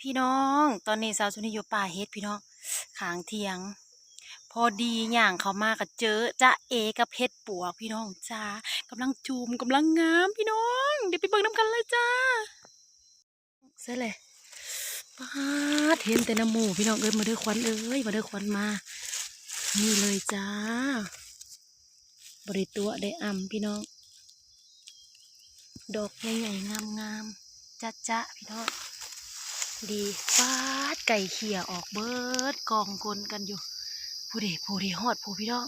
ພີ່ນ້ອງ ຕອນນີ້ສາວສຸນີຢູ່ປ່າເຫັດພີ່ນ້ອງ ຂ້າງຖຽງ ພໍດີຍ່າງເຂົ້າມາກໍເຈີຈະເອກັບເຫັດປວກພີ່ນ້ອງຈ້າ ກຳລັງຈູມ ກຳລັງງາມພີ່ນ້ອງ ດຽວໄປເບິ່ງນຳກັນເລີຍຈ້າ. ໃສ່ແຫຼະ ປາດ ເຫັນແຕ່ນຳໝູ່ພີ່ນ້ອງເອີຍ ມາເດີຄວັນເອີຍ ມາເດີຄວັນມາ ນີ້ເລີຍຈ້າ ບໍ່ໄດ້ຕົວະໄດ້ອຳພີ່ນ້ອງ ດອກໃຫຍ່ໆ ງາມໆ ຈະໆ ພີ່ນ້ອງ ດີ ປາດ ໄກ່ເຂ້ຍອອກເບິດກອງກົນກັນຢູ່ ຜູ້ເດ ຜູ້ເດ ຮອດຜູ້ພີ່ນ້ອງ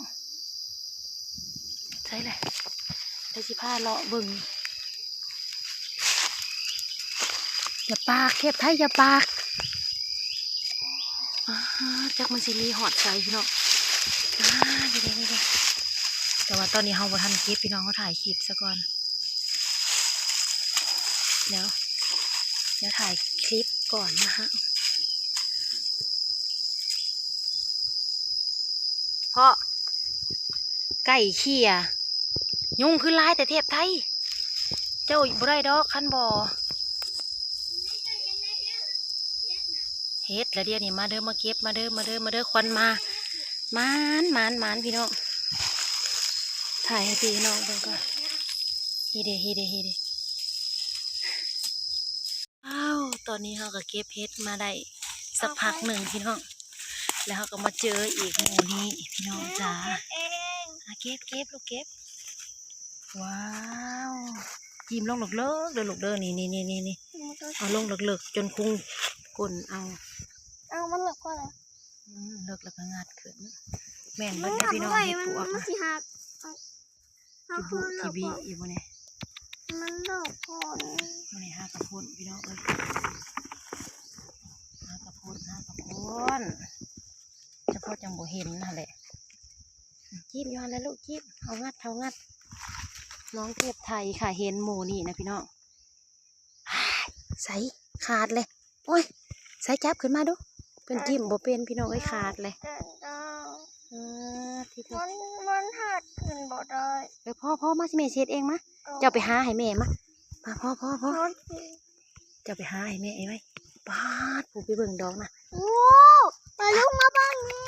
ໃສ່ແຫຼະ ດຽວຊິພາເລາະເບິ່ງ ຢ່າປາກ ເທບໄທຢ່າປາກ ອາ ຈັກມັນຊິມີຮອດໃສພີ່ນ້ອງ ອາ ນີ້ເດ້ ນີ້ເດ້ ແຕ່ວ່າຕອນນີ້ເຮົາບໍ່ທັນເກັບພີ່ນ້ອງ ເຮົາຖ່າຍຄລິບຊະກ່ອນ ດຽວ ດຽວຖ່າຍຄລິບກ່ອນນະຮະ ເພາະ ໄກ່ເຂ້ຍ ຍຸງຄືຫຼາຍແຕ່ເທບໄທ ເຈົ້າບໍ່ໄດ້ດອກຄັນບໍ່ ເຮັດລະດຽວນີ້ ມາເດີ ມາເກັບ ມາເດີ ມາເດີ ມາເດີ ຄວັນມາ ໝານ ໝານ ໝານ ພີ່ນ້ອງ ຖ່າຍໃຫ້ພີ່ນ້ອງເບິ່ງກ່ອນ ຮີເດ ຮີເດ ຮີເດ ອ້າວ ຕອນນີ້ເຮົາກໍເກັບເຫັດມາໄດ້ສັກພັກໜຶ່ງພີ່ນ້ອງ ແລ້ວເຮົາກໍມາເຈີອີກໝູ່ນີ້ພີ່ນ້ອງຈ໋າ ເກັບເກັບລູກເກັບ ວ້າວ ຈີ້ມລົງເລິກໆ ເດີລູກເດີ ນີ້ໆ ເອົາລົງເລິກໆ ຈົນຄຸງກົ້ນເອົາ ເອົາມັນເລິກພໍແລ້ວ ອືມ ເລິກແລ້ວກໍງັດຂຶ້ນ ແມ່ນເບິດເດ້ພີ່ນ້ອງ ເຫັດປວກ ມັນຊິຫັກ ຈີ້ບຸຈີ້ບີອີກບໍ່ນີ້ ມັນດອກໂພນ ມື້ນີ້ຫາກະໂພນພີ່ນ້ອງເອີຍ ຫາກະໂພນ ຫາກະໂພນ ສະເພາະຈັ່ງບໍ່ເຫັນຫັ້ນແຫຼະ ຈີ້ມຢູ່ຫັ້ນແຫຼະລູກ ຈີ້ມ ເອົາງັດ ເອົາງັດ ນ້ອງເທບໄທ ຂ້າເຫັນໝູ່ນີ້ນະພີ່ນ້ອງ ໃສ ຂາດເລີຍ ໂອ້ຍ ໃສ ຈັບຂຶ້ນມາດູ ເພິ່ນຈິ້ມບໍ່ເປັນພີ່ນ້ອງເອີຍ ຂາດເລີຍ ເອີ ມັນ ມັນຫາກຂຶ້ນບໍ່ໄດ້ ເອີ ພໍໆ ມາ ຊິແມ່ຊິເຮັດເອງ ມາ ເຈົ້າໄປຫາໃຫ້ແມ່ ມາ ມາ ພໍໆ ພໍ ເຈົ້າໄປຫາໃຫ້ແມ່ເອງໄວ້ ປາດ ຜູ້ໄປເບິ່ງດອກນະ ໂອ້ ປາລຸງມາເບິ່ງນີ້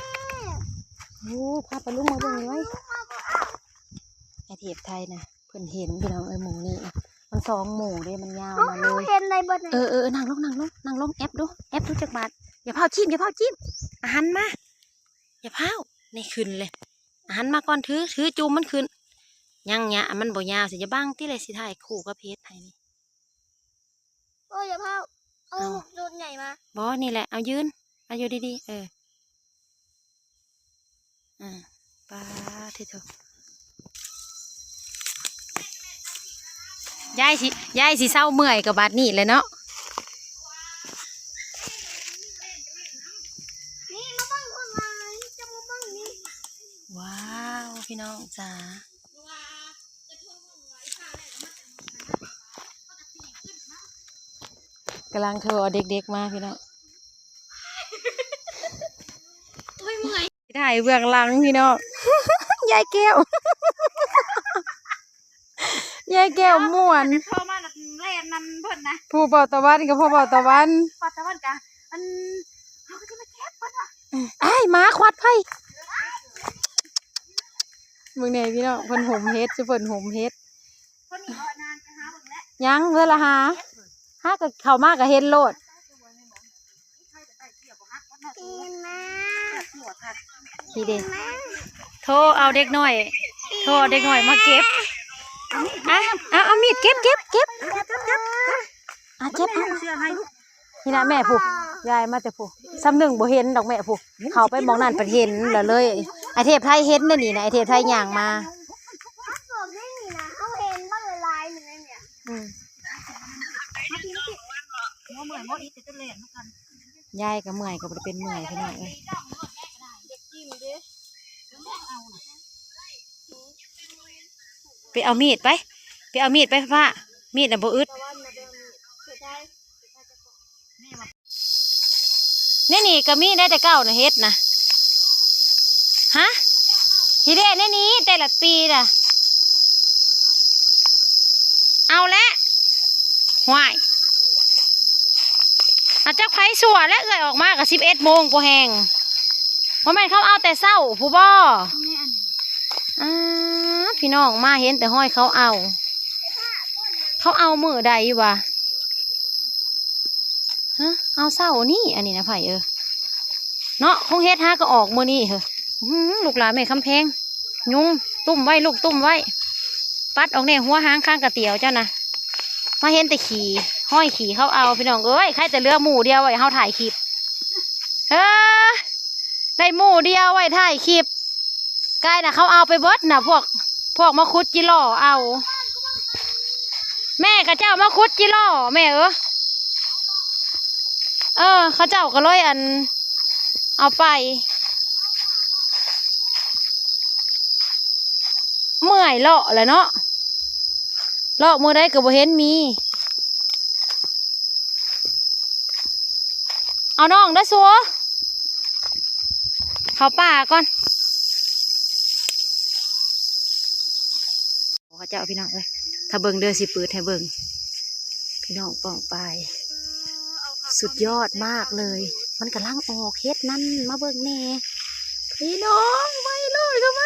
ໂອ້ ພາປາລຸງມາເບິ່ງນີ້ໄວ້ ປາລຸງມາເບິ່ງ ອ້າວ ໄອ້ເທບໄທນະ ເພິ່ນເຫັນພີ່ນ້ອງເອີຍ ໝູ່ນີ້ ມັນສອງໝູ່ເດ້ ມັນຍາວມາເລີຍ ເຮົາເຫັນໄດ້ບໍ່ນີ້ ເອີໆ ນັ່ງລົງ ນັ່ງລົງ ນັ່ງລົງ ແອບດູ ແອບດູຈັກບາດ ຢ່າຟ້າວຈີ້ມ ຢ່າຟ້າວຈີ້ມ ອາຫານມາ ຢ່າຟ້າວ ນີ້ຂຶ້ນເລີຍ ອາຫານມາກ່ອນ ຖື ຖືຈູມມັນຂຶ້ນ ຍັງຍະ ມັນບໍ່ຍາວ ຊິຢ່າບັງຕິ ແລ້ວຊິຖ່າຍຄູ່ກັບເຫັດໃຫ້ນີ້ ໂອ້ຍ ຢ່າພ້າວ ເອົາ ເອົາລູກໂດດໃຫຍ່ມາ ບໍ່ ນີ້ແຫຼະ ເອົາຢືນ ເອົາຢູ່ດີໆ ເອີ ອາ ປາດໂທ້ ຍາຍຊິ ຍາຍຊິເຊົາເມື່ອຍກໍບາດນີ້ແຫຼະເນາະ ນີ້ ມາເບິ່ງຄົນຫຼາຍ ຈະມາເບິ່ງນີ້ ວ້າວ ພີ່ນ້ອງຈ໋າ ກຳລັງໂທເອົາເດັກໆມາພີ່ນ້ອງ ໂອ້ຍ ເມື່ອຍ ຖ່າຍເບື້ອງຫຼັງພີ່ນ້ອງ ຍາຍແກ້ວ ຍາຍແກ້ວມ່ວນ ໂທມາແລ້ວແລ່ນນຳເພິ່ນນະ ຜູ້ເບົາຕາວັນກັບພໍ່ເບົາຕາວັນ ເບົາຕາວັນກະ ອັນ ເຮົາກໍຈະມາເກັບເພິ່ນວ່າ ອ້າຍ ໝາຄວັດໄຜ ເບິ່ງແດ່ພີ່ນ້ອງ ເພິ່ນຫົມເຫັດ ຊຸເພິ່ນຫົມເຫັດ ຍັງເທື່ອລະຫາ ຫາກໍເຂົ້າມາກໍເຫັນໂລດ ນີ້ເດ້ ໂທເອົາເດັກນ້ອຍ ໂທເອົາເດັກນ້ອຍມາເກັບ ອະ ເອົາ ເອົາມີດເກັບ ເກັບ ເກັບ ອະ ເກັບ ເອົາ ນີ້ນະແມ່ຜູ້ ຍາຍມາແຕ່ຜູ້ ສ່ຳໜຶ່ງບໍ່ເຫັນດອກແມ່ຜູ້ ເຂົ້າໄປໝ່ອງນັ້ນປະເຫັນລະເລີຍ ໄອ້ເທບໄທເຫັນເດ້ນີ້ນະ ໄອ້ເທບໄທຍ່າງມາ ອືມ ຍາຍກໍເມື່ອຍ ກໍບໍ່ໄດ້ເປັນເມື່ອຍພີ່ນ້ອງເອີຍ ໄປເອົາມີດໄປ ໄປເອົາມີດໄປ ຟ້າ ມີດນະບໍ່ອຶດ ໃນນີ້ກໍມີໄດ້ແຕ່ເກົ່ານະ ເຫັດນະ ຮະ ທີ່ເດ້ໃນນີ້ແຕ່ລະປີນະ ເອົາແຫຼະ ຫ້ວຍ ອາ ຈັກໃຜຊົ່ວແຫຼະ ເອື້ອຍອອກມາກໍສິບເອັດໂມງພໍແຮງ. ບໍ່ແມ່ນເຂົາເອົາແຕ່ເຊົ້າພຸ້ນບໍ່? ແມ່ນ. ອາ ພີ່ນ້ອງ ມາເຫັນແຕ່ຮອຍເຂົາເອົາ. ເຂົາເອົາມື້ໃດວະ? ຮະ ເອົາເຊົ້ານີ້ ອັນນີ້ນະ ໃຜເອີຍ ເນາະ ຄົງເຮັດຫາກໍອອກມື້ນີ້ເຮີ້. ອື ລູກຫຼານແມ່ຄຳແພງ ຍຸງ ຕຸ້ມໄວ້ລູກ ຕຸ້ມໄວ້ ປັດອອກແດ່ ຫົວຫາງຄາງກະຕຽວເຈົ້ານະ. ມາເຫັນແຕ່ຂີ້ ຮອຍຂີ້ເຂົາເອົາ ພີ່ນ້ອງເອີຍ. ໃຄແຕ່ເຫຼືອໝູ່ດຽວໄວ້ເຮົາຖ່າຍຄລິບ ເອີ ໄດ້ໝູ່ດຽວໄວ້ຖ່າຍຄລິບ. ກາຍນະ ເຂົາເອົາໄປເບິດນະ ພວກ ພວກມາຂຸດຈິຫຼໍ່ເອົາ. ແມ່ຂະເຈົ້າມາຂຸດຈິຫຼໍ່ ແມ່ເອີຍ. ເອີ ເຂົາເຈົ້າກໍເລີຍ ອັນ ເອົາໄປ. ເມື່ອຍເລາະແຫຼະເນາະ ເລາະມື້ໃດກໍບໍ່ເຫັນມີ. ເອົານ້ອງເດີສູ ເຂົ້າປ່າກ່ອນ. ເຂົາເຈົ້າ ພີ່ນ້ອງເອີຍ ຖ້າເບິ່ງເດີ ຊິເປີດໃຫ້ເບິ່ງ ພີ່ນ້ອງປ້ອງປາຍ. ເອີ ເອົາເຂົ້າ ສຸດຍອດມາກເລີຍ ມັນກຳລັງອອກເຫັດນັ້ນ ມາເບິ່ງແດ່ ພີ່ນ້ອງ. ໄວໂລດ ກໍໄວ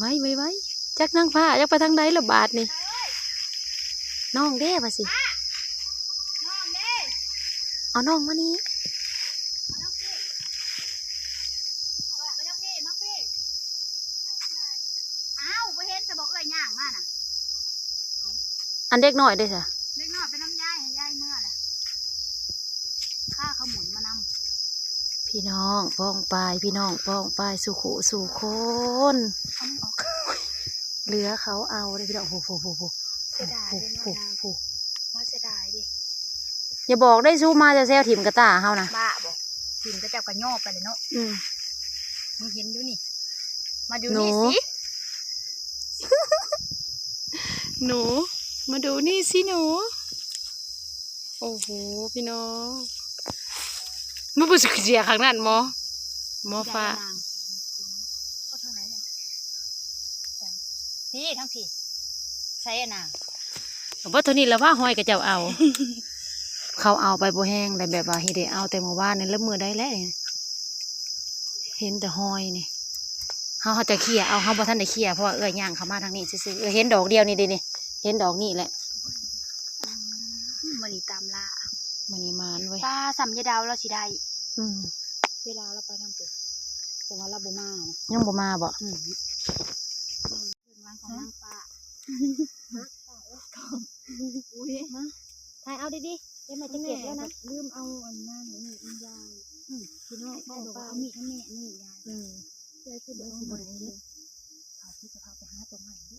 ໄວ ໄວ ໄວ ຈັກນາງຟ້າ ຈັກໄປທາງໃດລະບາດນີ້. ນ້ອງເດ້ວ່າຊິ ນ້ອງເດ້ ເອົານ້ອງມານີ້ ມາເອົານ້ອງພີ່ ເບາະໄປທາງພີ່ ມາພີ່. ອ້າວ ບໍ່ເຫັນຊະບໍ ເອື້ອຍຍ່າງມານະ. ອັນເດັກນ້ອຍເດ້ຊະ? ເດັກນ້ອຍໄປນຳຍາຍ ໃຫ້ຍາຍເມືອລະ ພາເຂົາໝູນມານຳ. ພີ່ນ້ອງປ້ອງປາຍ ພີ່ນ້ອງປ້ອງປາຍ ສູ່ຄູ່ສູ່ຄົນ ເອົາມັນອອກ ເຫຼືອເຂົາເອົາເດ້ ພີ່ນ້ອງ. ໂອ້ໂຫ ເສຍດາຍເດ້ນ້ອຍນາງ ໂອ້ ເສຍດາຍເດ້. ຢ່າບອກໄດ້ ຊູມາແຊວໆ ຖິ້ມກະຕ່າເຮົານະ ບ້າບໍ ຖິ້ມກະເຈົ້າກະຍໍໄປແລ້ວເນາະ. ອືມ ມຶງເຫັນຢູ່ນີ້ ມາດູນີ້ຊິ ໜູ ໜູ ມາດູນີ້ຊິໜູ. ໂອ້ໂຫ ພີ່ນ້ອງ ມັນບໍ່ຊິເສຍຂ້າງນັ້ນໝໍ ໝໍຟ້າ. ເຂົ້າທາງໃດນີ້ ພີ້ ທາງພີ້ ໃສນະ? ເອົາເບິດເທົ່ານີ້ລະວ່າ ຮອຍຂະເຈົ້າເອົາ ເຂົາເອົາໄປບໍ່ແຮງ ແລ້ວແບບວ່າເຮັດໃຫ້ເອົາແຕ່ມື້ວານນີ້ ແລ້ວມື້ໃດແລ້ວ ເຫັນແຕ່ຮອຍນີ້. ເຮົາ ເຮົາຈະເຄຍເອົາ ເຮົາບໍ່ທັນໄດ້ເຄຍ ເພາະວ່າເອື້ອຍຍ່າງເຂົ້າມາທາງນີ້ຊື່ໆ. ເອີ ເຫັນດອກດຽວນີ້ເດ້ນີ້ ເຫັນດອກນີ້ແຫຼະ. ອືມ ມື້ນີ້ຕາມລ່າ ມື້ນີ້ໝານເວີຍ. ປ້າ ສ່ຳຍາດາວລາວຊິໄດ້. ອືມ ຍາດາວລາວໄປທາງພຸ້ນ ແຕ່ວ່າລາວບໍ່ມານະ. ຍັງບໍ່ມາບໍ? ອືມ ເບື້ອງຫຼັງຂອງນາງຟ້າ ອຸ້ຍ ມາ ຖ່າຍເອົາດີໆ ເດີ ແມ່ຈະເກັບແລ້ວນະ. ລືມເອົາອັນນັ້ນ ມີດມັນຍາຍ. ອືມ ພີ່ນ້ອງປ້ອງປາຍ ເອົາມີດໃຫ້ແມ່ນີ້ຍາຍ. ເອີ ຍາຍຄືບໍ່ເອົາໃຫ້ເດີ ເອົາຄືຈະພາໄປຫາຕົວໃໝ່ເດີ.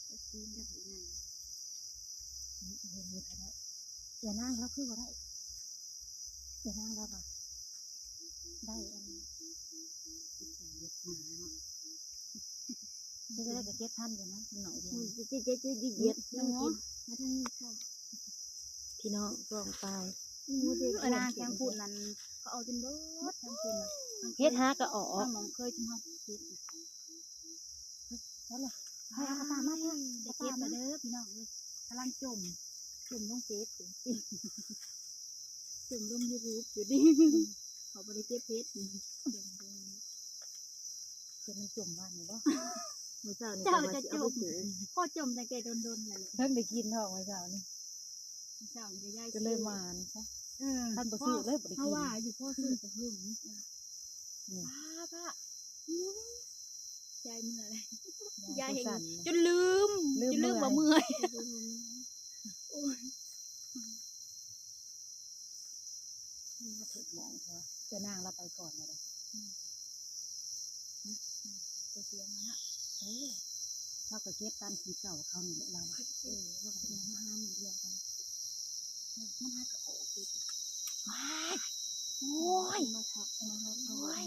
ໄປກິນກັບອີ່ຫຍັງ ອືມ ເຫັນຢູ່ໄດ້. ເສຍນາງລາວຄືບໍ່ໄດ້ ເສຍນາງລາວວ່າ ໄດ້ອັນນີ້ ເຮັດຫຍັງເຮັດຫຍັງເນາະ. ເຮັດໄດ້ກໍເກັບທັນຢູ່ນະ ມັນໜ້ອຍດຽວ. ອືມ ຈະ ຈະ ຈະ ຈະຢຽບ ອືມ ນ້ຳກິນ ມາທາງນີ້ຄ່ະ ພີ່ນ້ອງປ້ອງປາຍ. ອືມ ເອີ ນາງທາງພຸ້ນນັ້ນ ເຂົາເອົາຈົນເບິດທາງພຸ້ນນະ. ເຮັດຫາກໍອອກ ທາງໝ່ອງເຄີຍຈຸມເຮົາເກັບນະ. ໄປລະ ໄປເອົາກະຕ່າມາ ໄປເກັບມາເດີພີ່ນ້ອງເອີຍ. ກຳລັງຈົ່ມ ຈົ່ມລົງເຟສຢູ່ ຈົ່ມລົງຢູທູບຢູ່ນີ້. ເຂົາບໍ່ໄດ້ເກັບເຫັດນີ້ ເຫັດມັນຈົ່ມວານນີ້ບໍ່? ມື້ເຊົ້ານີ້ ເຈົ້າຈະຈົ່ມ ພໍ່ຈົ່ມຕັ້ງແຕ່ດົນໆ ແລ້ວ ເຖິງໄດ້ກິນທ້ອງມື້ເຊົ້ານີ້. ເຈົ້າກໍຢາຍ ກໍເລີຍໝານຊະ. ເອີ ຄັນບໍ່ຖືກເລີຍບໍ່ໄດ້ກິນ ເພາະວ່າຢູ່ພໍຊື້ກໍຫຶງ. ອືມ ປ້າ ປ້າ ອືມ ຍາຍເມື່ອຍແລ້ວ ຍາຍ ຍາຍແຮງ ຈົນລືມ ລືມ ຈົນລືມວ່າເມື່ອຍ ເມື່ອຍ. ໂອ້ຍ ມາຖືກໝ່ອງ ເພາະວ່າເຈົ້ານາງລາວໄປກ່ອນແລ້ວເດ້. ອືມ ອືມ ຕົວເສຍມານະ. ເອີ ລາວກໍເກັບຕາມທີ່ເກົ່າເຂົານີ້ແຫຼະລາວວ່າ. ເອີ ລາວກໍໄດ້ມາຫາມື້ດຽວກັນ. ເອີ ມັນຫາກໍອອກອີກ. ວ້າຍ ໂອ້ຍ ມາທັກ ມາຫາເຂົາ ໂອ້ຍ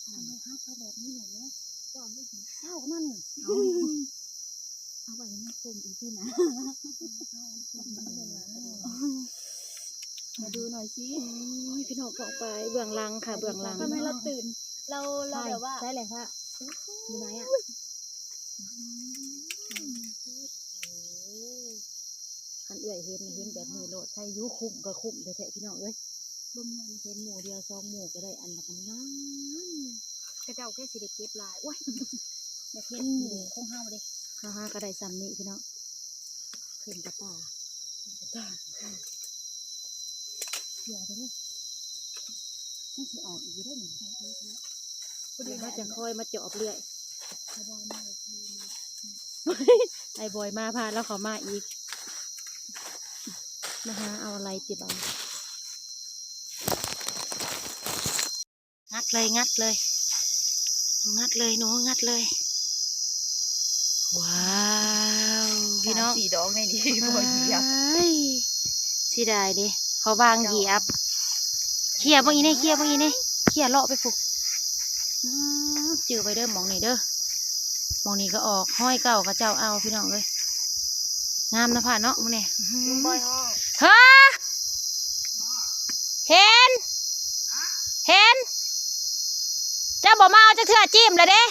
ທຳໄມຫາເຂົາແບບນີ້ແຫຼະເນາະ. ເຈົ້າໄດ້ກິນເຊົ້ານັ້ນ ເອົາ ເອົາໄວ້ໃຫ້ມັນຄົມອີກທີໜ້າ. ມາດູໜ່ອຍຊິ. ໂອ້ຍ ພີ່ນ້ອງປ້ອງປາຍ ເບື້ອງຫຼັງຄ່ະ ເບື້ອງຫຼັງ. ທຳໃຫ້ລາວຕື່ນ ລາວ ລາວແບບວ່າ ໃສແຫຼະພະ ຢູ່ໃນອະ? ອືມ ໂອ້ ເອື້ອຍເຫັນ ເຫັນແບບນີ້ໂລດ ໃຄຢູ່ ຄຸ້ມກໍຄຸ້ມແທ້ໆ ພີ່ນ້ອງເອີຍ. ເບິ່ງ ເຫັນໝູ່ດຽວສອງໝູ່ກໍໄດ້ອັນບັກງາມໆ. ຂະເຈົ້າຄືຊິໄດ້ເກັບຫຼາຍ. ໂອ້ຍ ຢາກເຫັນໝູ່ຂອງເຮົາເດ້. ເຮົາຫາກໍໄດ້ຊ່ຳນີ້ ພີ່ນ້ອງ. ຂຶ້ນກະຕ່າ ຂຶ້ນກະຕ່າ ເສຍເດ້. ມັນຊິອອກອີກຢູ່ເດ້ນີ້. ເຮົາຈັ່ງຄ່ອຍມາຈອບເລື້ອຍ. ອ້າຍບອຍມາ ພາລາວເຂົ້າມາອີກ. ມາຫາເອົາອະໄລຕິບາດ. ງັດເລີຍ ງັດເລີຍ ງັດເລີຍ ໜູງັດເລີຍ. ວ້າວ ພີ່ນ້ອງ ສາມສີ່ດອກໃນນີ້ ບໍ່ຢຽບ. ເອີຍ ເສຍດາຍເດ້ ເຂົາວາງຢຽບ. ເຂົ້ຍເບິ່ງອີ່ແນ່ ເຂົ້ຍເບິ່ງອີ່ແນ່ ເຂົ້ຍເລາະໄປພຸ້ນ. ອືມ ຈື່ໄວ້ເດີ ໝ່ອງນີ້ເດີ ໝ່ອງນີ້ກໍອອກ ຮອຍເກົ່າເຂົາເຈົ້າເອົາ ພີ່ນ້ອງເອີຍ. ງາມເນາະ ພາເນາະ ມື້ນີ້. ລຸງບອຍຮ້ອງ ເຮີ ເຫັນ ເຫັນ ເຈົ້າບໍ່ມາເອົາຈັກເທື່ອ ຈີ້ມແລ້ວເດ້.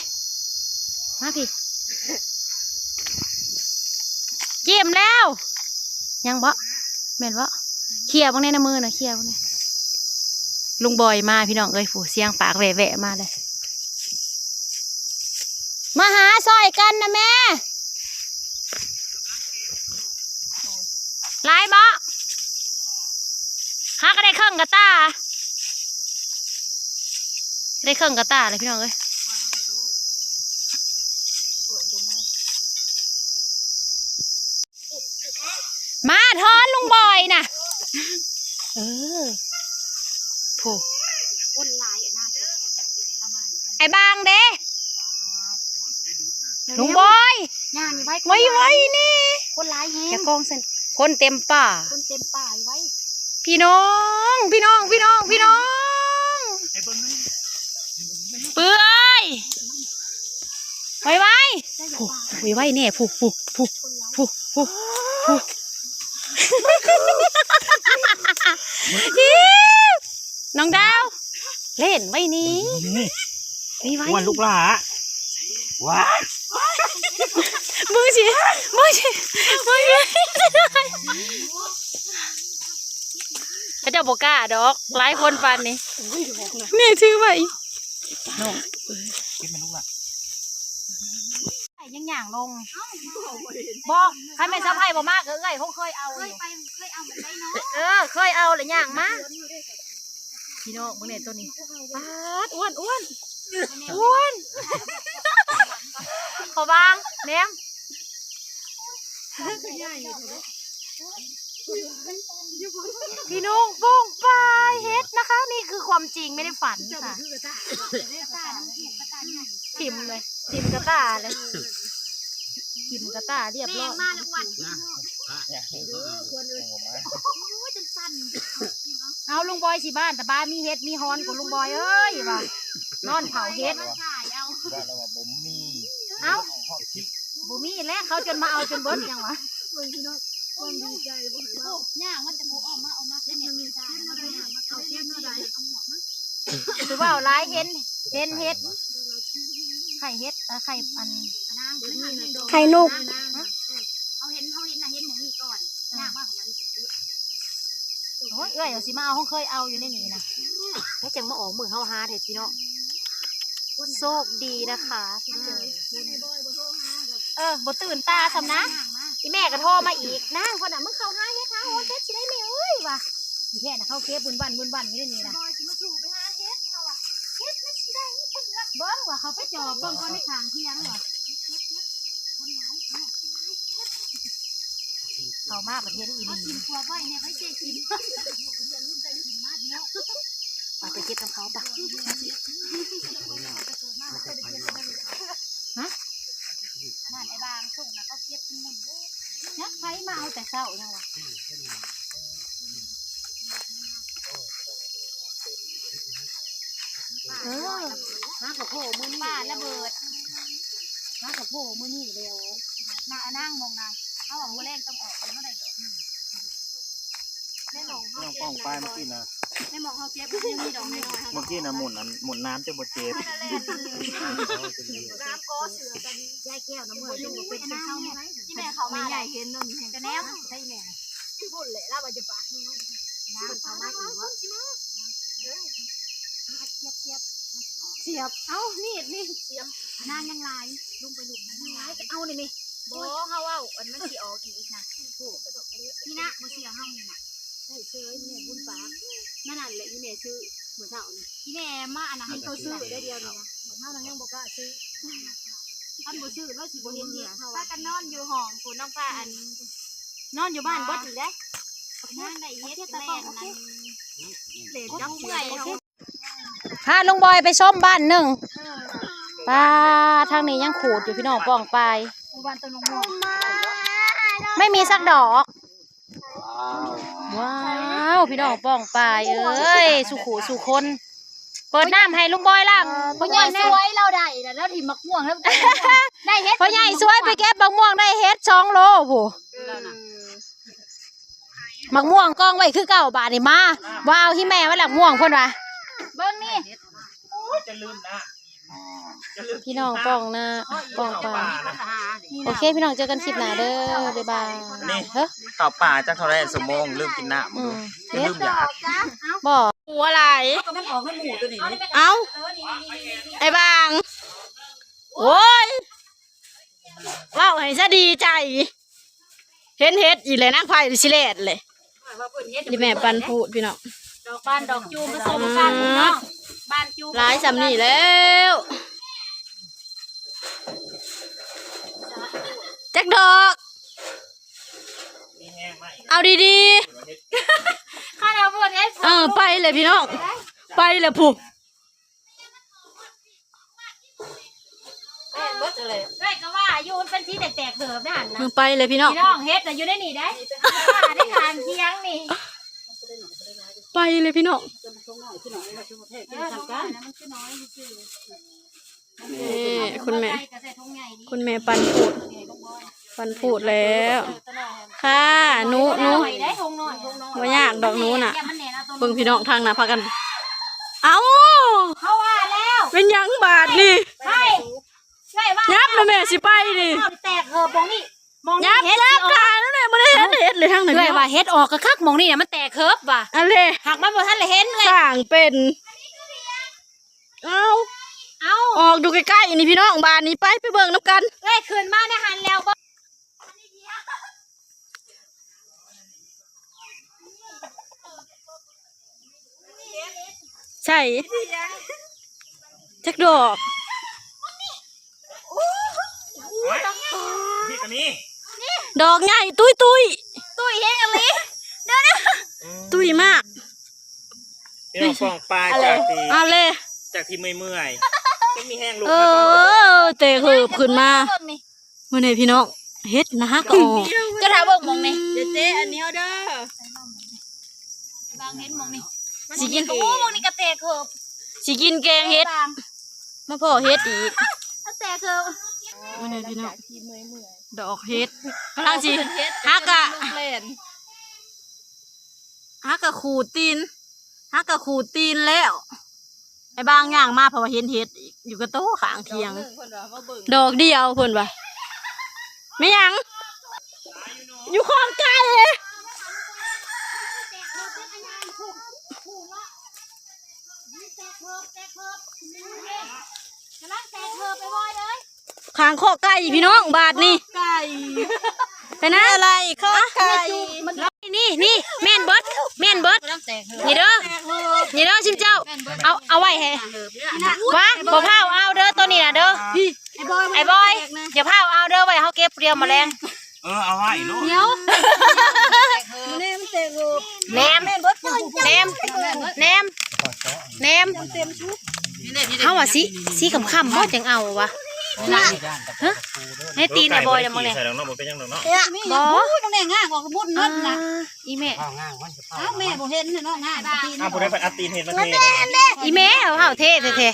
ມາພີ້ ຈີ້ມແລ້ວ. ຍັງບໍ່ ແມ່ນບໍ່? ເຂົ້ຍເບິ່ງແນ່ນະ ມືນະ ເຂົ້ຍເບິ່ງແນ່. ລຸງບອຍມາ ພີ່ນ້ອງເອີຍ ຜູ້ສຽງປາກແຫວະໆມາເລີຍ. ມາຫາຊ່ອຍກັນນະແມ່. ຫຼາຍບໍ່? ຫາກໍໄດ້ເຄິ່ງກະຕ່າ ໄດ້ເຄິ່ງກະຕ່າແລ້ວ ພີ່ນ້ອງເອີຍ. ມາທອນລຸງບອຍນະ. ເອີ ໂພ ຄົນຫຼາຍ ອັນນັ້ນ ໄອ້ບາງເດ້. ລຸງບອຍ ຍ່າງໄວໆ ໄວໆນີ້ ຄົນຫຼາຍແຮງ. ຢ່າກອງຊັ້ນ ຄົນເຕັມປ່າ ຄົນເຕັມປ່າ ໄວໆ ພີ່ນ້ອງ ພີ່ນ້ອງ ພີ່ນ້ອງ ພີ່ນ້ອງ. ເປື່ອຍ ໄວໆ ຜູ້ ໄວໆແນ່ ຜູ້ ຜູ້ ຜູ້ ຜູ້ ຜູ້ ຜູ້. ອີ ນ້ອງດາວ ເຫຼັ້ນໄວ້ນີ້ ນີ້ ນີ້ໄວ້ ອ້ວນລູກຫຼ້າ ວ້າຍ ເບິ່ງຊິ ເບິ່ງຊິ ເບິ່ງຊິ. ເຂົາເຈົ້າບໍ່ກ້າດອກ ຫຼາຍຄົນປານນີ້. ນີ້ຖືໄວ້ ນ້ອງ ເກັບແມ່ລູກຫຼ້າ. ຍັງຍ່າງລົງ ບໍ່ ຄັນແມ່ນສະໃພ້ບໍ່ມາກໍເອື້ອຍຄົງເຄີຍເອົາຢູ່ ເຄີຍໄປ ເຄີຍເອົາແລ້ວເນາະ. ເອີ ເຄີຍເອົາແລ້ວຍ່າງມາ ພີ່ນ້ອງ ເບິ່ງແນ່ໂຕນີ້ ປາດ ອ້ວນ ອ້ວນ ອ້ວນ ເຂົາວາງແນມ. ພີ່ນ້ອງ ໂປ່ງປາຍເຫັດນະຄະ ນີ້ຄືຄວາມຈິງ ໄມ່ໄດ້ຝັນຄ່ະ. ຖິ້ມເລີຍ ຖິ້ມກະຕ່າເລີຍ ຖິ້ມກະຕ່າລຽບຮ້ອຍ. ເອົາ ລຸງບອຍຊິບ້ານຕະບ້າ ມີເຫັດມີຮ້ອນກວ່າລຸງບອຍເອີຍວ່າ ນອນເຝົ້າເຫັດ. ເອົ້າ ບໍ່ມີແຫຼະ ເຂົາຈົນມາເອົາຈົນເບິດຫຍັງຫວາ. ຍ່າງມັນຈະບໍ່ອອກມາ ອອກມາເປັນເຫັດ ຄືເວົ້າຫຼາຍ ເຫັນ ເຫັນເຫັດ ໄຂ່ເຫັດ ເອີ ໄຂ່ອັນ ໄຂ່ນົກ. ເຮົາເຫັນ ເຮົາເຫັນນະ ເຫັນໝ່ອງນີ້ກ່ອນ ຍ່າງມາຂອງມັນ. ໂອ້ຍ ເອື້ອຍຊິມາເອົາ ເຮົາເຄີຍເອົາຢູ່ໃນນີ້ນະ ແລ້ວຈັ່ງມາອອກມື້ເຮົາຫາແທ້ພີ່ນ້ອງ. ໂຊກດີນະຄະທີ່ເຈີ ເອີ ບໍ່ຕື່ນຕາຊ້ຳນະ. ອີ່ແມ່ກໍໂທມາອີກ ນາງຄົນນະ ມຶງເຂົ້າຫາເຫັດຫາໂຫນເຫັດຊິໄດ້ແມ່ເອີຍວ່າ. ທີ່ແທ້ນະ ເຂົາເກັບວຸ້ນວັນ ວຸ້ນວັນຢູ່ໃນນີ້ນະ ເບິ່ງວ່າເຂົາໄປຈອບເບິ່ງກ່ອນໃນຂ້າງທຽງວ່າ. ເຂົ້າມາປະເທດອີ່ຫຼີ ເອົາກິນຂວບໄວ້ແນ່ ໃຜເຈກິນ ໄປ ໄປເກັບນຳເຂົາປະ. ຮະ ນັ້ນໄອ້ບາງສົ່ງນະ ເຂົາເກັບກິນໝົດເດ້. ຈັກໃຜມາເອົາແຕ່ເຊົ້າຍັງວະ. ເອີ ຫາກະໂພມື້ນີ້ ປາລະເບີດ ຫາກະໂພມື້ນີ້ແລ້ວ. ນາ ນາງມອງນາ ເຮົາວ່າມື້ແລງຕ້ອງອອກ ເຮົາໄດ້ດອກໜຶ່ງ. ໃນໝ່ອງເຮົາເກັບ ນ້ອງປ້ອງປາຍມາກິນນະ ໃນໝ່ອງເຮົາເກັບມັນຍັງມີດອກນ້ອຍໆ. ເມື່ອກີ້ນະໝູນ ອັນໝູນນ້ຳຈະບໍ່ເຈັບ. ນ້ຳກໍເສືອກັນ ຍາຍແກ້ວນະ ເມື່ອຍຈົນບໍ່ເປັນເປັນເຊົາ. ອີ່ແມ່ເຂົ້າມາ ແມ່ໃຫຍ່ເຫັນໂນ່ນ ກະແນມໃສ່ແມ່. ພຸ້ນແຫຼະ ລາວວ່າຢ່າປາກແຮງ ເພິ່ນເຂົ້າມາອີກວະ ສຽບ ສຽບ ເອົ້າ ມີດນີ້ ສຽບ ນາງຍັງຫຼາຍ ລົງໄປລຸມນາງຍັງຫຼາຍ ເອົານີ້ແມ່ ບໍ່ ເຮົາເວົ້າ ອັນມັນຊິອອກອີກນະ ນີ້ນະ ບໍ່ເຊື່ອເຮົານີ້ນະ ໃຫ້ເຊີຍ ແມ່ບຸນປາກ ນັ້ນແຫຼະ ອີແມ່ຊື້ມື້ເຊົ້ານີ້ ອີແມ່ມາອັນນັ້ນ ໃຫ້ເຂົາຊື້ໄດ້ດຽວນີ້ນະ ເຮົານະຍັງບໍ່ກ້າຊື້ ຄັນບໍ່ຊື້ລາວຊິບໍ່ເຫັນເຮັດເຮົາ ພາກັນນອນຢູ່ຫ້ອງພຸ້ນ ນ້ອງພາອັນ ນອນຢູ່ບ້ານເບິດນີ້ແຫຼະ ນາງໄດ້ເຮັດແລ່ນນັ້ນ ເຫຼັ້ນກັບເພື່ອນ ພາລຸງບອຍໄປຊົມບ້ານໜຶ່ງ ປ້າ ທາງນີ້ຍັງຂູດຢູ່ພີ່ນ້ອງ ປ້ອງປາຍ ບໍ່ມີສັກດອກ ວ້າວ ພີ່ນ້ອງປ້ອງປາຍເອີຍ ສູ່ຄູ່ສູ່ຄົນ ເປີດນ້ຳໃຫ້ລຸງບອຍລ້າງ ພໍ່ໃຫຍ່ສວຍລາວໄດ້ແລ້ວ ລາວຖິ້ມໝາກມ່ວງແລ້ວ ໄດ້ເຫັດ ພໍ່ໃຫຍ່ສວຍໄປເກັບໝາກມ່ວງໄດ້ເຫັດສອງໂລພຸ້ນ ເອີ ໝາກມ່ວງກອງໄວ້ຄືເກົ່າ ບາດນີ້ມາ ບໍ່ເອົາ ອີແມ່ມາລັກມ່ວງເພິ່ນວ່າ ເບິ່ງນີ້ ໂອ້ຍ ຈະລືມນະ ພີ່ນ້ອງປ້ອງນາ ປ້ອງປາຍ ໂອເຄ ພີ່ນ້ອງ ເຈີກັນຄລິບໜ້າເດີ ບາຍບາຍ ນີ້ ເຮີ້ ເຂົ້າປ່າຈັກເທົ່າໃດຊົ່ວໂມງ ລືມກິນນ້ຳ ອືມ ຈະລືມຢາກ ບໍ່ ຫົວຫຼາຍ ມັນອອກນຳໝູ່ຕົວນີ້ ເອົ້າ ໄອ້ບາງ ໂອ້ຍ ເວົ້າໃຫ້ຊະດີໃຈ ເຫັນເຫັດອີກແລ້ວ ນາງໄພຊິແລ່ນເລີຍ ນີ້ແມ່ປັນພູດພີ່ນ້ອງ ດອກບານດອກຈູມປະສົມກັນພີ່ນ້ອງ ບານຈູມ ຫຼາຍສ່ຳນີ້ແລ້ວ ຈັກດອກ ເອົາດີໆ ຄັນເອົາບໍ່ເຫັດ ເອີ ໄປເລີຍພີ່ນ້ອງ ໄປເລີຍພຸ້ນ ແມ່ນເບິດເລີຍ ເອື້ອຍກໍວ່າຢູ່ ມັນເປັນສີແຕກໆເດີບໃນຫັ້ນນະ ເອີ ໄປເລີຍພີ່ນ້ອງ ພີ່ນ້ອງ ເຫັດນະຢູ່ໃນນີ້ໄດ໋ ໃນຂ້າງຄຽງນີ້ ໄປເລີຍພີ່ນ້ອງ ເອີ ມັນຄືນ້ອຍຊື່ໆ ນີ້ ຄຸນແມ່ ຄຸນແມ່ປັນພູດ ປັນພູດແລ້ວ ຄ່າ ໜູ ໜູ ບໍ່ຍາກດອກໜູນະ ເບິ່ງພີ່ນ້ອງທາງໜ້າພາກັນ ເອົ້າ ເຂົາວ່າແລ້ວ ເປັນຫຍັງບາດນີ້ ໃຊ່ ໃຊ່ວ່າ ຫຍັບແລ້ວແມ່ຊິໄປນີ້ ແຕກເຫີບໝ່ອງນີ້ ໝ່ອງນີ້ ຫຍັບ ເຫັດ ຫຍັບ ຊິອອກ ການນັ້ນແຫຼະ ບໍ່ໄດ້ເຫັນເຫັດເລີຍທາງນັ້ນ ເອື້ອຍວ່າເຫັດອອກຄັກໆ ໝ່ອງນີ້ນະ ມັນແຕກເຫີບວ່າ ອັນເລ ຫາກມັນບໍ່ທັນໄດ້ເຫັນເອື້ອຍ ສ້າງເປັນ ເອົ້າ ເອົ້າ ອອກຢູ່ໃກ້ໆ ນີ້ພີ່ນ້ອງ ບາດນີ້ໄປ ໄປເບິ່ງນຳກັນ ເອື້ອຍ ຂຶ້ນມາໃນຫັ້ນແລ້ວບໍ່ ໃສ ຈັກດອກ ນີ້ກໍມີ ດອກໃຫຍ່ຕຸ້ຍໆ ຕຸ້ຍແຮງອີ່ຫຼີ ເດີໆ ອືມ ຕຸ້ຍມາກ ພີ່ນ້ອງປ້ອງປາຍ ຈາກທີ່ ເອົາເລີຍ ຈາກທີ່ເມື່ອຍໆ ຍັງມີແຮງລຸກ ເອີ ແຕ່ເຫີບຂຶ້ນມາ ເບິ່ງນີ້ ມື້ນີ້ພີ່ນ້ອງ ເຫັດນະ ຫາກໍອອກ ຈະຖ້າເບິ່ງໝ່ອງນີ້ ເດ້ໆ ອັນນີ້ເດີ ບາງເຫັດໝ່ອງນີ້ ຊິກິນ ໂອ້ ໝ່ອງນີ້ກະແຕກເຫີບ ຊິກິນແກງເຫັດ ມາພໍ້ເຫັດອີກ ກະແຕກເຫີບ ມື້ນີ້ພີ່ນ້ອງ ດອກເຫັດ ກຳລັງຊິຫາກະ ຫາກະຂູດຕີນ ຫາກະຂູດຕີນແລ້ວ ໄອ້ບາງຍ່າງມາ ເພາະວ່າເຫັນເຫັດອີກ ຢູ່ກະໂຕຂ້າງຄຽງ ດອກໜຶ່ງເພິ່ນວ່າ ມາເບິ່ງ ດອກດຽວເພິ່ນວ່າ ແມ່ນຫຍັງ ຢູ່ຂ້ອງໄກ່ ກຳລັງແຕກເຫີບໄປບໍ່ເດີ ຂ້າງຄອກໄກ່ພີ່ນ້ອງ ບາດນີ້ ໄກ່ ໄປນະ ມີອະໄລ ຄອກໄກ່ ນີ້ ນີ້ ແມ່ນເບິດ ແມ່ນເບິດ ນີ້ເດີ ນີ້ເດີ ຊິມເຈົ້າ ເອົາ ເອົາໄວ້ໃຫ້ ວ່າ ບໍ່ພາວເອົາເດີ ໂຕນີ້ນະເດີ ໄອ້ບອຍ ຢ່າພາວເອົາເດີ ໄວ້ເຮົາເກັບຜູ້ດຽວມາແລງ ເອີ ເອົາໄວ້ໂລດ ດຽວ ແນມ ແນມ ແນມ ແນມ ເຮົາວ່າຊິ ຊິຄ່ຳໆ ບໍ່ຈັ່ງເອົາວະ ຮະ ໃຫ້ຕີນແດ່ບໍ່ ຢ່າມາແນ ໃສ່ດອກເນາະ ບໍ່ເປັນຫຍັງດອກເນາະ ບໍ່ ໂອ້ຍ ບັກແນງງາມອອກບຸນເນາະ ອ່າ ອີແມ່ ອ້າວ ແມ່ບໍ່ເຫັນເນາະ ງາມຕີນ ອ້າວ ຜູ້ໃດເພິ່ນເອົາຕີນເຫັນມາເທ ອີແມ່ ເຮົາເທແທ້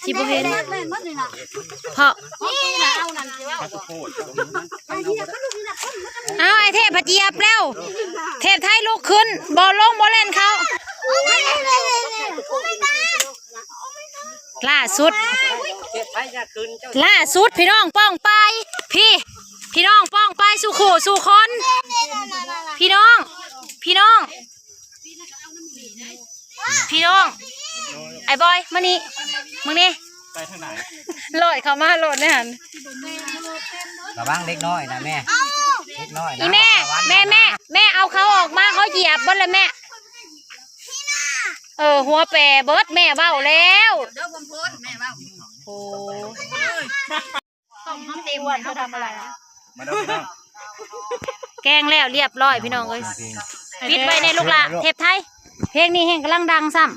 ໆ ຊິບໍ່ເຫັນ ແມ່ນໝົດນີ້ລະ ເພາະ ເອົານັ້ນຊິເວົ້າ ເອົາ ໄອ້ເທບພະຈຽບແລ້ວ ເທບໄທລຸກຂຶ້ນ ບໍ່ລົງບໍ່ແລ່ນເຂົ້າ ລ່າສຸດ ລ່າສຸດ ພີ່ນ້ອງປ້ອງປາຍ ພີ່ ພີ່ນ້ອງປ້ອງປາຍ ສູ່ຄູ່ສູ່ຄົນ ອ້າຍບອຍ ມານີ້ ມານີ້ ໄປທາງໃດ? ໂລດເຂົ້າມາໂລດໃນຫັ້ນ. ລະວັງເດັກນ້ອຍນະແມ່ ເດັກນ້ອຍນະ ອີແມ່ ລະວັງ ແມ່ ແມ່ ແມ່ເອົາເຂົາອອກມາ ເຂົາຢຽບເບິດແລ້ວແມ່. ເອີ ຫົວແປເບິດ ແມ່ເວົ້າແລ້ວ. ເດີຄວາມໂພດແມ່ເວົ້າ. ໂອ້ ຕ້ອງຫອມເຕັມ ເຂົາທຳອະໄລ? ມາເດີພີ່ນ້ອງ ແກງແລ້ວລຽບຮ້ອຍພີ່ນ້ອງເອີຍ. ປິດໄວ້ແດ່ລູກຫຼ້າ ເທບໄທ ເພງນີ້ແຮງກຳລັງດັງຊ້ຳ.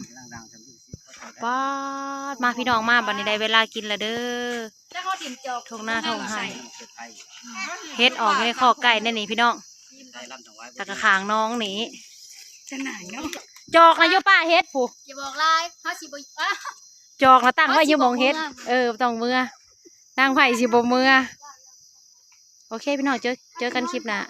ປາດ ມາພີ່ນ້ອງມາ ບັດນີ້ໄດ້ເວລາກິນແລ້ວເດີ. ທົ່ງນາທົ່ງໄຮ່ ເຫັດອອກຢູ່ໃນຄອກໄກ່ແນ່ນີ້ພີ່ນ້ອງ ແລ້ວກະຂ້າງໜອງນີ້. ຈະໜ້າຍເນາະ ຈອກນະຢູ່ປ່າເຫັດພຸ້ນ. ຢ່າບອກຫຼາຍ ເຮົາຊິບໍ່ ຈອກນະຕັ້ງໄວ້ຢູ່ໝ່ອງເຫັດ. ເອີ ບໍ່ຕ້ອງເມືອ ນາງໄພຊິບໍ່ເມືອ. ໂອເຄພີ່ນ້ອງ ເຈີ ເຈີກັນຄລິບໜ້າ.